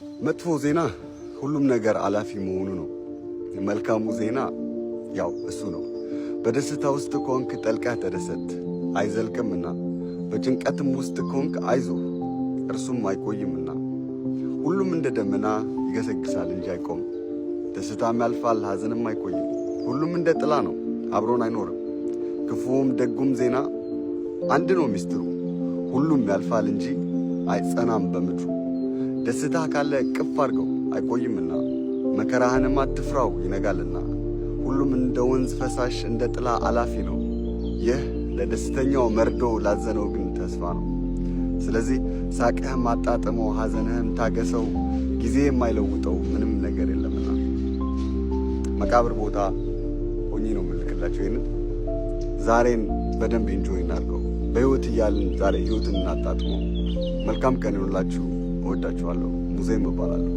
መጥፎ ዜና ሁሉም ነገር አላፊ መሆኑ ነው። መልካሙ ዜና ያው እሱ ነው። በደስታ ውስጥ ከሆንክ ጠልቀህ ተደሰት፣ አይዘልቅምና። በጭንቀትም ውስጥ ከሆንክ አይዞህ፣ እርሱም አይቆይምና። ሁሉም እንደ ደመና ይገሰግሳል እንጂ አይቆምም። ደስታም ያልፋል፣ ሐዘንም አይቆይም። ሁሉም እንደ ጥላ ነው፣ አብሮን አይኖርም። ክፉውም ደጉም ዜና አንድ ነው ሚስጥሩ፣ ሁሉም ያልፋል እንጂ አይጸናም በምድሩ። ደስታ ካለ እቅፍ አድርገው አይቆይምና፣ መከራህንም አትፍራው ይነጋልና። ሁሉም እንደ ወንዝ ፈሳሽ እንደ ጥላ አላፊ ነው። ይህ ለደስተኛው መርዶ፣ ላዘነው ግን ተስፋ ነው። ስለዚህ ሳቅህም አጣጥመው፣ ሐዘንህም ታገሰው፣ ጊዜ የማይለውጠው ምንም ነገር የለምና። መቃብር ቦታ ሆኜ ነው የምልክላችሁ ይህንን። ዛሬን በደንብ enjoy እናድርገው። በህይወት እያልን ዛሬ ህይወትን እናጣጥመው። መልካም ቀን ይሁንላችሁ። እወዳችኋለሁ። ሙዚየም እባላለሁ።